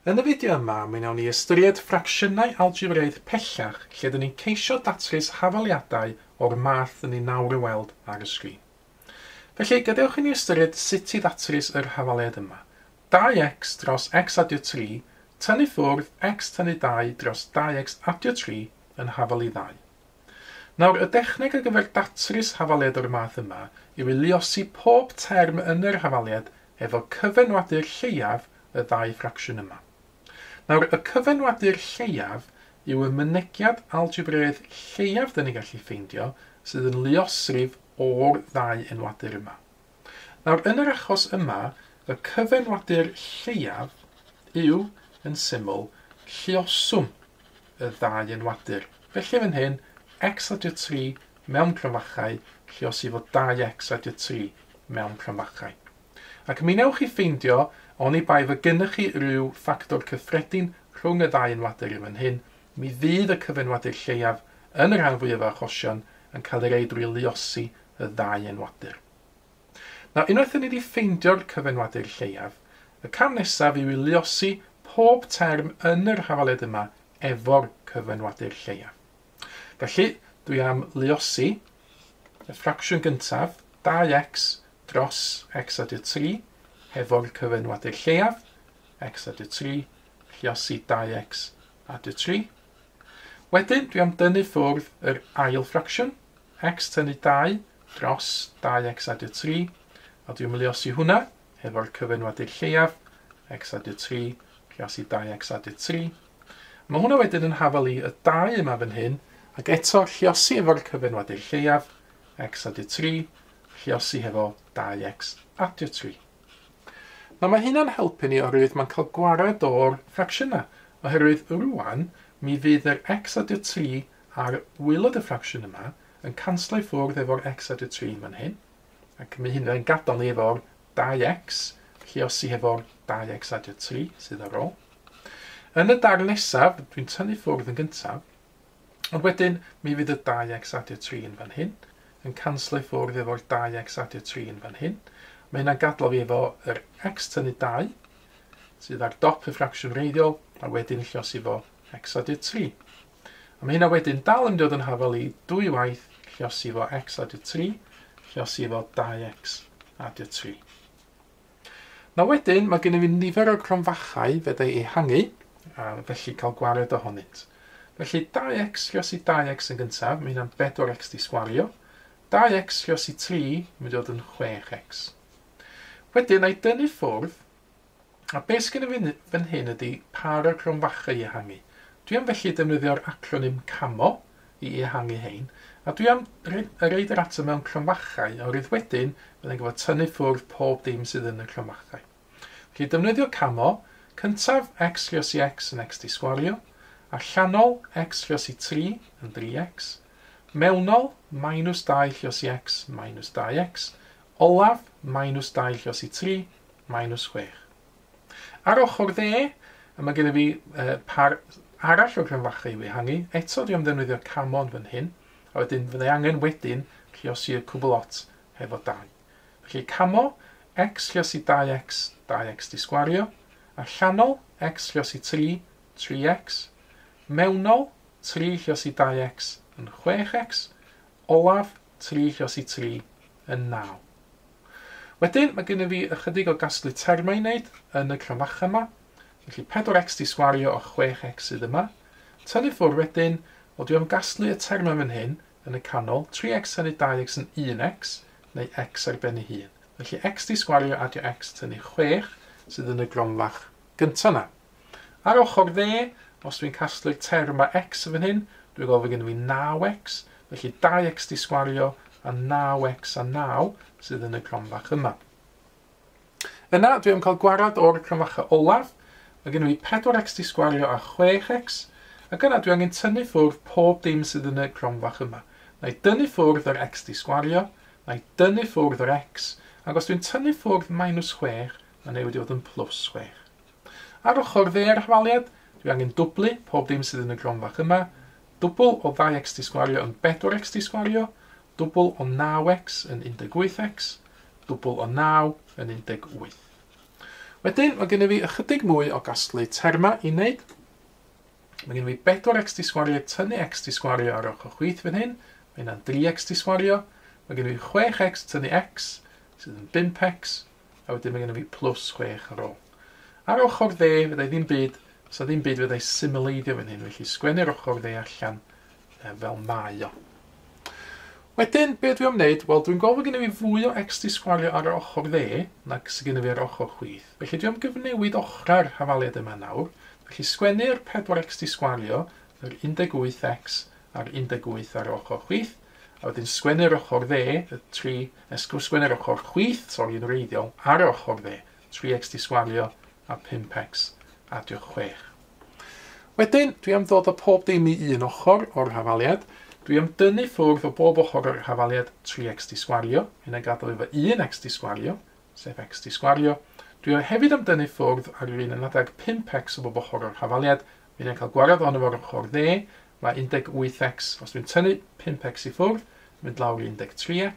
Yn y fideo yma, mi wnawn ni ystyried ffracsiynau algebraidd pellach lle dyn ni'n ceisio datrys hafaliadau o'r math dyn ni nawr ei weld ar y sgrin. Felly, gadewch i ni ystyried sut i ddatrys yr hafaliad yma. 2x dros x adio 3, tynnu ffwrdd x tynnu 2 dros 2x adio 3 yn hafal i 2. Nawr, y dechneg ar gyfer datrys hafaliad o'r math yma yw i luosi pob term yn yr hafaliad efo cyfenwadur lleiaf y ddau ffracsiwn yma. Nawr, y cyfenwadur lleiaf yw y mynegiad algebraidd lleiaf dyn ni'n gallu ffeindio sydd yn luosrif o'r ddau enwadur yma. Nawr, yn yr achos yma, y cyfenwadur lleiaf yw, yn syml, lluoswm y ddau enwadur. Felly fan hyn, x adio 3 mewn cromfachau, lluosi fo 2x adio 3 mewn cromfachau. Ac mi wnewch chi ffeindio, oni bai fod gennych chi ryw ffactor cyffredin rhwng y ddau enwadur yn fan hyn, mi fydd y cyfenwadur lleiaf yn y rhan fwyaf o achosion yn cael ei roi drwy luosi y ddau enwadur. Nawr, unwaith ni wedi ffeindio'r cyfenwadur lleiaf, y cam nesaf yw i luosi pob term yn yr hafaliad yma efo'r cyfenwadur lleiaf. Felly, dwi am luosi y ffracsiwn gyntaf, 2x dros x adio 3, hefo'r cyfenwadur lleiaf, x adio 3, lluosi 2x adio 3. Wedyn, dwi am dynnu ffwrdd yr ail ffracsiwn, x tynnu 2 dros 2x adio 3, a dwi am luosi hwnna hefo'r cyfenwadur lleiaf, x adio 3, lluosi 2x adio 3. Mae hwnna wedyn yn hafal i y 2 yma fan hyn, ac eto lluosi efo'r cyfenwadur lleiaf, x adio 3, lluosi hefo 2x adio 3. Nawr mae hynna'n helpu ni oherwydd mae'n cael gwared o'r ffracsiynau, oherwydd rwan mi fydd yr x adio 3 ar waelod y ffracsiwn yma yn canslo i ffwrdd efo'r x adio 3 fan hyn, ac mae hynna'n gadael ni efo'r 2x, lluosi hefo'r 2x adio 3 sydd ar ôl. Yn y darn nesaf, dwi'n tynnu ffwrdd yn gyntaf, ond wedyn mi fydd y 2x adio 3 yn fan hyn, yn canslo i ffwrdd efo'r 2x adio 3 yn fan hyn. Mae hynna'n gadael fi efo yr x tynnu 2, sydd ar dop y ffracsiwn wreiddiol, a wedyn lluosi fo x adio 3. A mae hynna wedyn dal yn dod yn hafal i 2 waith lluosi fo x adio 3, lluosi fo 2x adio 3. Nawr wedyn, mae gennym fi nifer o cromfachau fedra i ehangu, a felly cael gwared ohonynt. Felly 2x lluosi 2x yn gyntaf, mae hynna'n 4x di sgwario. 2x lluosi 3, mae'n dod yn 6x. Wedyn, na i dynnu ffwrdd, a beth sgynna fi fan hyn ydy par o cromfachau i ehangu. Dwi am felly defnyddio'r acronym CAMO i ehangu hein, a dwi am reid yr ateb mewn cromfachau, oherwydd wedyn byddai'n gorfod tynnu ffwrdd pob dim sydd yn y cromfachau. Felly defnyddio CAMO, cyntaf x lluosi x yn x di sgwario, allanol x lluosi 3 yn 3x, mewnol minus 2 lluosi x minus 2x, olaf minus 2 lluosi 3 minus 6. Ar ochr dde, a mae gennym fi par arall o cromfachau i'w ehangu, eto dwi am ddefnyddio CAMO yn fan hyn, a wedyn fyddai angen wedyn lluosi y cwbl lot hefo 2. Felly CAMO, x lluosi 2x, 2x di sgwario, allanol x lluosi 3, 3x, mewnol 3 lluosi 2x yn 6x, olaf 3 lluosi 3 yn 9. Wedyn, mae gennym fi ychydig o gasglu termau i wneud yn y cromfachau yma. Felly 4x di sgwario o 6x sydd yma. Tynnu ffwrdd wedyn, wel dwi am gasglu y termau fan hyn yn y canol, 3x tynnu 2x yn 1x, neu x ar ben ei hun. Felly x di sgwario adio x tynnu 6 sydd yn y gromfach gyntaf yna. Ar ochr dde, os dwi'n casglu'r termau x fan hyn, dwi'n gweld fod gennym fi 9x, felly 2x di sgwario a 9x a 9 sydd yn y cromfach yma. Yna, dwi am cael gwarad o'r cromfachau olaf. Mae gennym fi 4x di sgwario a 6x, ac yna dwi angen tynnu ffwrdd pob dim sydd yn y cromfach yma. Na i dynnu ffwrdd yr x di sgwario, na i dynnu ffwrdd yr x, ac os dwi'n tynnu ffwrdd minus 6, mae'n newid i fod yn plus 6. Ar ochr dde'r hafaliad, dwi angen dwblu pob dim sydd yn y cromfach yma. Dwbl o 2x di sgwario yn 4x di sgwario, dwbl o 9x yn 18x, dwbl o 9 yn 18. Wedyn, mae gennym fi ychydig mwy o gasglu termau i wneud. Mae gennym fi 4x di sgwario tynnu x di sgwario ar ochr chwith fan hyn. Mae hynna'n 3x di sgwario. Mae gennym fi 6x tynnu x, sydd yn 5x, a wedyn mae gennym fi plus 6 ar ôl. Ar ochr dde, fyddai ddim byd, so ddim byd fyddai symleiddio fan hyn, felly sgwennu'r ochr dde allan fel mae o. Wedyn, be dwi am wneud? Wel, dwi'n gweld fod gennym fi fwy o x di sgwario ar yr ochr dde nag sydd gennym fi ar ochr chwith. Felly dwi am gyfnewid ochrau'r hafaliad yma nawr. Felly sgwennu'r 4x di sgwario, yr 18x a'r 18 ar yr ochr chwith, a wedyn sgwennu'r ochr dde, y 3, sgwennu'r ochr chwith, sori, yn wreiddiol, ar yr ochr dde, 3x di sgwario a 5x adio 6. Wedyn, dwi am ddod â pob dim i un ochr o'r hafaliad. Dwi am dynnu ffwrdd o bob ochr o'r hafaliad 3x di sgwario. Hynna'n gadael efo 1x di sgwario, sef x di sgwario. Dwi hefyd am dynnu ffwrdd ar yr un yn adag 5x o bob ochr o'r hafaliad. Hynna'n cael gwared ohono fo'r ochr dde. Mae 18x, os dwi'n tynnu 5x i ffwrdd, mynd lawr i 13x.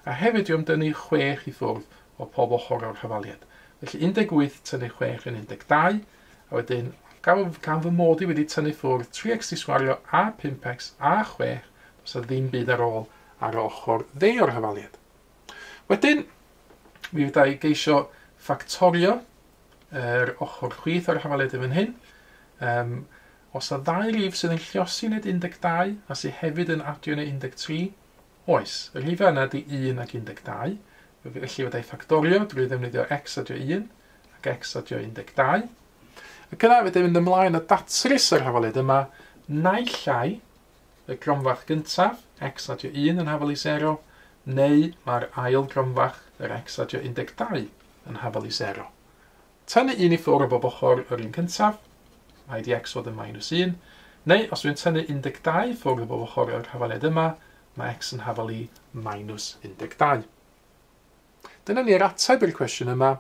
A hefyd dwi am dynnu 6 i ffwrdd o pob ochr o'r hafaliad. Felly 18 tynnu 6 yn 12, a wedyn gan fy mod i wedi tynnu ffwrdd 3x di sgwario a 5x a 6, does 'na ddim byd ar ôl ar ochr dde o'r hafaliad. Wedyn, mi fydda i geisio ffactorio yr ochr chwith o'r hafaliad yn fan hyn. Os yna ddau rif sydd yn lliosi wneud 12 a sydd hefyd yn adio neu 13, oes, y rhifau yna ydy 1 ac 12. Felly fydda i ffactorio drwy ddefnyddio x adio 1 ac x adio 12. Ac yna fydda i'n mynd ymlaen a datrys yr hafaliad yma, naill ai y gronfach gyntaf, x adio 1 yn hafal i 0, neu mae'r ail gronfach, yr x adio 12, yn hafal i 0. Tynnu 1 i ffwrdd o bob ochr yr un cyntaf, rhaid i x fod yn minus 1, neu os dwi'n tynnu 12 i ffwrdd o bob ochr yr hafaliad yma, mae x yn hafal i minus 12. Dyna ni'r ateb i'r cwestiwn yma.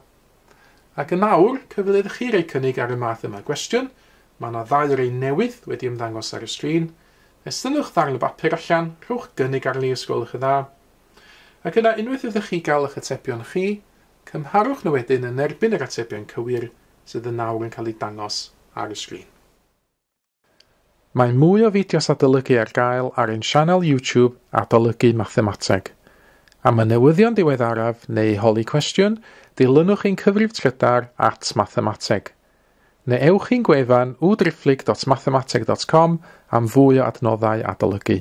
Ac yn awr, cyfle i chi roi cynnig ar y math yma gwestiwn. Mae yna ddau rei newydd wedi ymddangos ar y sgrin. Estynnwch ddarn o bapur allan, rhowch gynnig arni os gwelwch yn dda. Ac yna, unwaith ydych chi gael eich atebion chi, cymharwch nhw wedyn yn erbyn yr atebion cywir sydd yn nawr yn cael eu dangos ar y sgrin. Mae mwy o fideos adolygu ar gael ar ein sianel YouTube Adolygu Mathemateg. Am y newyddion diweddaraf neu holi cwestiwn, dilynwch ein cyfrif trydar @mathemateg. Neu ewch i'n gwefan www.mathemateg.com am fwy o adnoddau adolygu.